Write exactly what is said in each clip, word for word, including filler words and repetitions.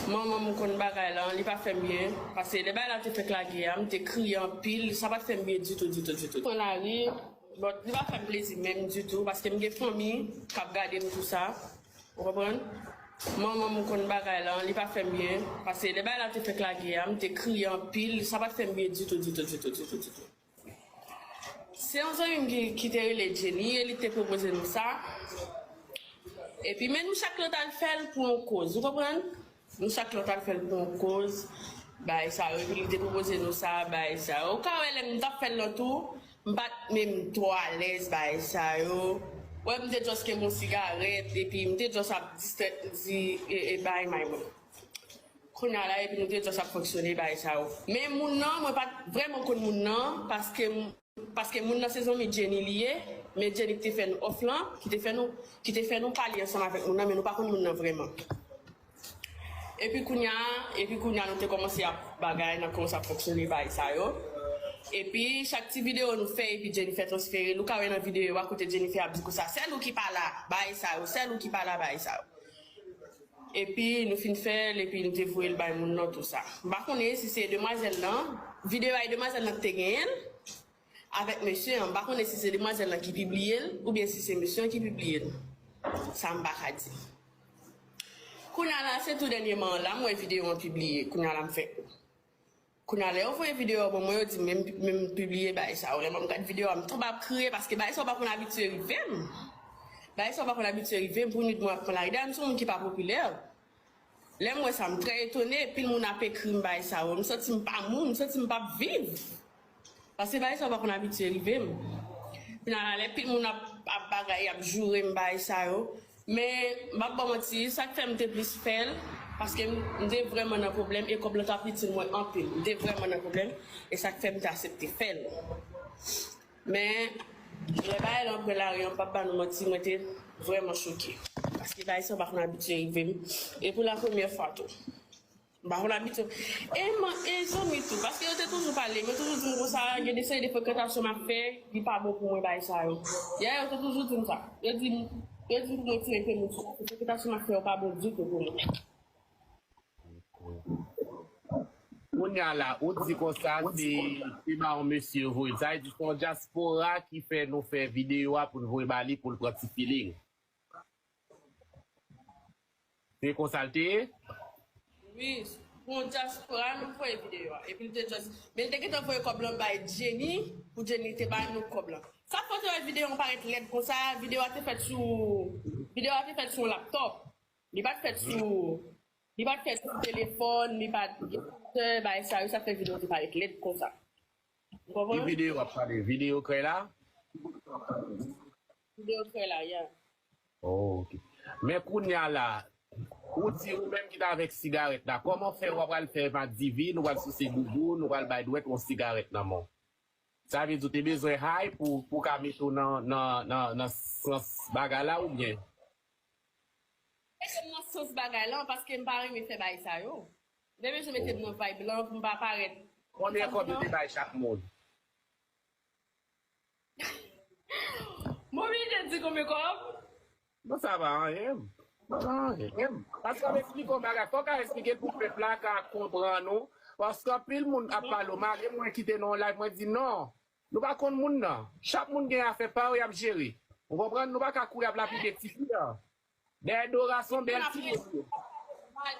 Manman m konn bagay la, li pa fè m byen. Paske lè bagay la te fèk lage a, m te kriye anpil. Sa pa t fè m byen ditou, ditou, ditou. Pran lari, but li pa fè m plezi menm ditou, paske m gen fanmi k ap gade m tou sa. Ou konprann? Manman m konn bagay la, li pa fè m byen. Paske lè bagay la te fèk lage a, m te kriye anpil. Sa pa t fè m byen ditou, ditou, ditou, ditou, ditou. Se yon zanmi m ki, ki te rele Jenny e li te pwopoze nou sa. Epi, men nou chak lòt al fè l pou yon koz, ou konprann? Nou chak lòt al fè l pou yon koz, bagay sa yo. Epi li te pwopoze nou sa, bagay sa yo. Ou ka wè lè m t ap fè l lan tou, m pa t menm twò alèz, bagay sa yo. Wè, m te just kenbe yon sigarèt, epi m te just ap distrè, di, e, e, bagay may mwen. Kounye a la, epi nou te just ap fonksyone, bagay sa yo. Men moun nan, mwen pa t vrèman konn moun nan, paske m Paske moun nan se zanmi Jenny li ye, men Jenny ki te fè n òf lan, ki te fè nou, ki te fè nou pale ansanm avèk moun nan, men nou pa konn moun nan vrèman. Epi kounye a, epi kounye a nou te kòmanse ap bagay, n ap kòmanse ap fonksyone bagay sa yo. Epi chak ti videyo nou fè, epi Jenny fè transfere l. Ou ka wè nan videyo a kote Jenny fè ap di konsa, sèl ou ki pa la, bagay sa yo, sèl ou ki pa la, bagay sa yo. Epi nou fin fè l, epi nou te voye l bay moun nan tou sa. M pa konnen si se demwazèl lan, videyo a e demwazèl lan ki te genyen l, avèk mesye an. M pa konnen si se demwazèl lan ki pibliye l oubyen si se mesye an ki pibliye l. Sa m pa ka di. Kounye a la, se tou dènyèman an la m wè videyo an pibliye. Kounye a la m fè. Kounye a la, yo voye videyo an ban mwen, yo di m men m pibliye bagay sa yo. Lè m ap gad videyo a, m tonbe ap kriye paske bagay sa yo pa konn abitye rive m. Bagay sa yo pa konn abitye rive m. Pou nit mwen ap pran lari. Dayè, m se yon moun ki pa popilè. Lè m wè sa, m trè etone, pil moun ap ekri m bagay sa yo. M santi m pa moun, m santi m p ap viv. Paske bagay sa yo pa konn abitye rive m. Kounye a la, lè pil moun ap, ap bagay, ap joure m bagay sa yo. Men, m p ap ba w manti, sa k fè m te plis fè l, paske m, m te vrèman nan pwoblèm, e kòb lan t ap itil mwen anpil. M te vrèman nan pwoblèm, e sa k fè m te aksepte fè l. Men, lè bagay lan pran lari an, m p ap ba nou manti, mwen te vrèman choke. Paske bagay sa yo pa konn abitye rive m. E pou la premyè fwa tou. M pa konn abitye. E man, e zanmi tou, paske yo te toujou pale m, yo toujou di m konsa, gen de seri de frekantasyon m ap fè, li pa bon pou mwen, bagay sa yo. Ya, yo te toujou di m sa. Yo di m, yo di m pou mwen ti mete moun sou, se frekantasyon m ap fè yo pa bon ditou pou mwen. Kounye a la, ou di konsa, se, se ba yon mesye yo voye l. Sa vle di se yon dyaspora ki fè nou fè videyo a pou n voye ba li pou l pran ti feeling. Se konsa l te ye? Wi, pou yon dyaspora, nou voye videyo a. Epi l te just, men l te gentan voye kòb lan bay Jenny, pou Jenny te ba nou kòb lan. Sa fè w te wè videyo an parèt lèd konsa, videyo a te fèt sou, videyo a te fèt sou yon laptòp. Li pa t fèt sou, li pa t fèt sou telefòn, li pa t gen kontè, bagay sa yo, sa fè videyo an te parèt lèd konsa. Ou konprann? Ki videyo w ap pale? Videyo krèy la? Videyo krèy la, yeah. Oh, ok. Men kounye a la, ou di ou menm ki t avèk sigarèt la, kòman fè w pral fè madivin, ou pral souse bouboun, ou pral bay dwèt yon sigarèt nan men w? Sa vle di ou te bezwen high pou, pou ka mete w nan, nan, nan, nan sans bagay la oubyen? Mete m nan sans bagay lan, paske m pa renmen fè bagay sa yo. M te bezwen mete m nan vibe lan pou m pa parèt. Konbyen kòb yo te bay chak moun? M oblije di konbyen kòb? Non, sa pa anyen. Sa pa anyen. Paske w ap eksplike yon bagay, fò w ka eksplike l pou pèp la ka konprann ou. Paske anpil moun ap pale w mal, e mwen ki te nan yon live, mwen di non. Nou pa konn moun nan. Chak moun gen afè pa yo y ap jere. Ou konprann? Nou pa ka kouri ap lapide tifi a. Dèyè do ra se yon bèl ti mesye.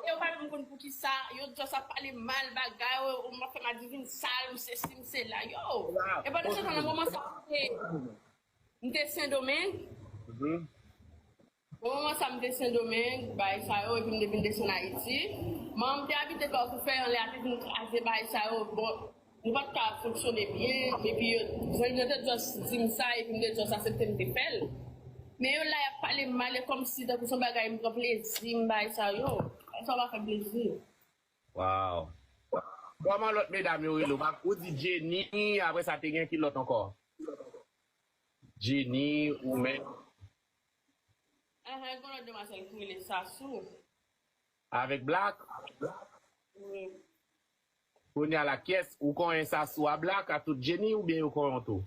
Yo pa menm konn poukisa, yo just ap pale mal bagay, yo, m ap fè madivin sal, m sesi, m sela, yo. E pandan se tan nan moman sa, m te, m te Sendomeng. Bon, moman sa m te Sendomeng, bagay sa yo, epi m te vin desann Ayiti. Manman m te abite Kòkoufèy, anlè a te vin kraze bagay sa yo. Bon, nou pa t ka fonksyone byen, epi yo, zanmi m yo te just di m sa, epi m te just aksepte m te fè l. Men yo la, y ap pale m mal, e kòmsi tankou se yon bagay m pran plezi, m bagay sa yo. Bagay sa yo pa fè m plezi. Wow. Kòman lòt medam yo rele w? Ou di Jenny, apre sa te gen ki lòt ankò? Jenny, ou menm? Ahan, gen lòt demwazèl ki rele Sasou. Avèk Black? Wi. Kounye a la, kiyès ou konyen Sasou a Black a tout Jenny oubyen yo konyen w tou?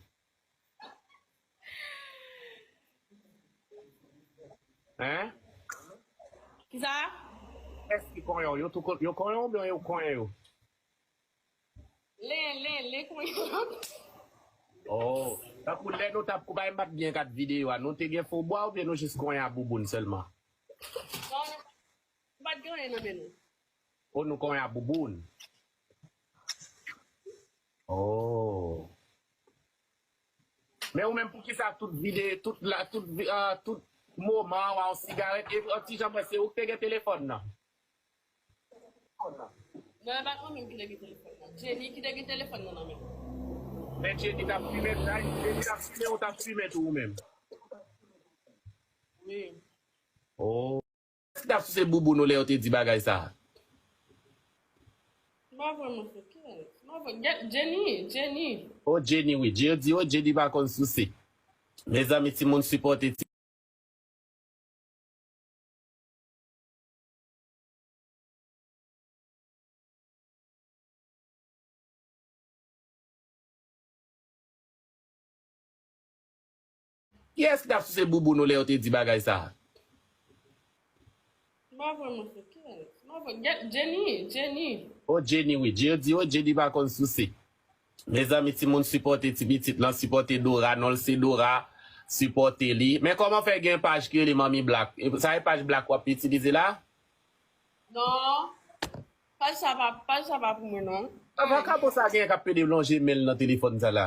Hein? Kisa? Èske konyen w? Yo tou kon- yo konyen w oubyen yo konyen yo? Len, len, len konyen. Oh, tankou lè nou t ap koupe, m pa t byen gad videyo a. Nou te gen fo bwa oubyen nou jis konyen a bouboun sèlman? Non, nou pa t gen anyen nan men nou. Oh, nou konyen a bouboun. Oh. Men ou menm, poukisa tout vide, tout la, tout vi- ah, tout moman w a yon sigarèt, e yon ti jan mwen, se ou ki te gen telefòn nan? Non, e pa t mwen menm ki te gen telefòn nan. Jenny ki te gen telefòn nan nan men. Men Jenny t ap fimen, Jenny t ap fimen, ou t ap fimen tou ou menm? Wi. Oh. Èske t ap souse bouboun ou lè yo te di bagay sa? M pa vrèman fè kè. M pa vrè- Gad- Jenny, Jenny. Oh, Jenny, wi. Yo di, oh, Jenny pa konn souse. Mezanmi, timoun, sipòte ti- Kiyès ki t ap souse bouboun ou lè yo te di bagay sa? M pa vrèman fè kè. M pa vrè- Gad- Jenny, Jenny. Oh, Jenny, wi. Yo di, oh, Jenny pa konn souse. Mezanmi, timoun, sipòte ti pitit lan, sipòte Dora, non l se Dora, sipòte li. Men kòman fè gen paj ki rele Manmi Black? E sa e paj Black w ap itilize la? Non. Paj sa pa, paj sa pa pou mwen, non. A, vakabon sa gen k ap pede lonje men l nan telefòn sa la.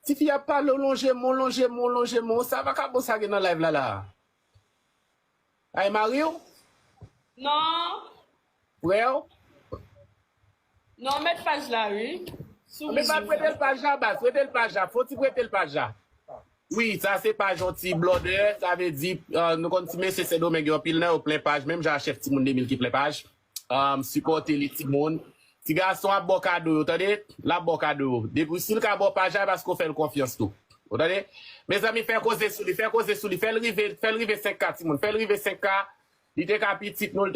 Tifi ap pale, w lonje men w, lonje men w, lonje men w. Sa vakabon sa gen nan live la la? Ay, mari w? Non. Frè w? Non, mèt paj la, wi. Sou men pa prete l paj la, baz. Prete l paj la. Fò ti prete l paj la. Wi, sa se paj yon ti blòdè. Sa vle di, euh, nou konn ti mesye Sendomeng yo, anpil nan yo plen paj, menm jan a chèf timoun de mil ki plen paj. Um, sipòte li, timoun. Ti gason ap ba w kado yo, tande? L ap ba w kado yo. Depi si l ka ba w paj la, paske w fè l konfyans tou. Ou tande? Mezanmi, fè koze sou li, fè koze sou li, fè l rive, fè l rive senk K, timoun. Fè l rive senk K. Li te ka pitit nou, li te